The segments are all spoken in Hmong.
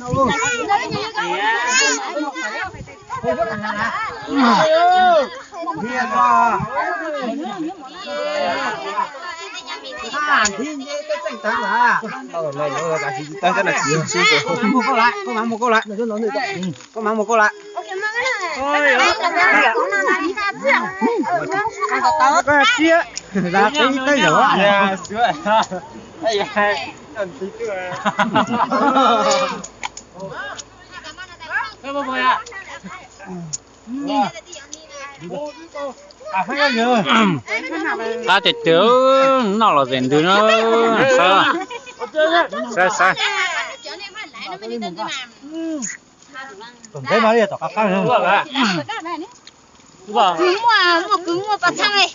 Koj mam mus koj lawm. Koj siab, dag peb ib teg zaum. Qab tiag tiag, noj los zem ntws na. Saib, saib, saib. Muaj, muaj kwv muaj pov thawj li.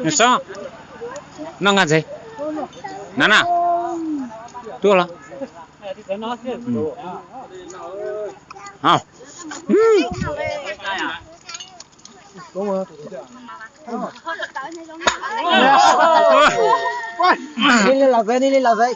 Nws xob noj nkag ntxhe na na. Tuaj los. Ni li los ve, ni li los ve.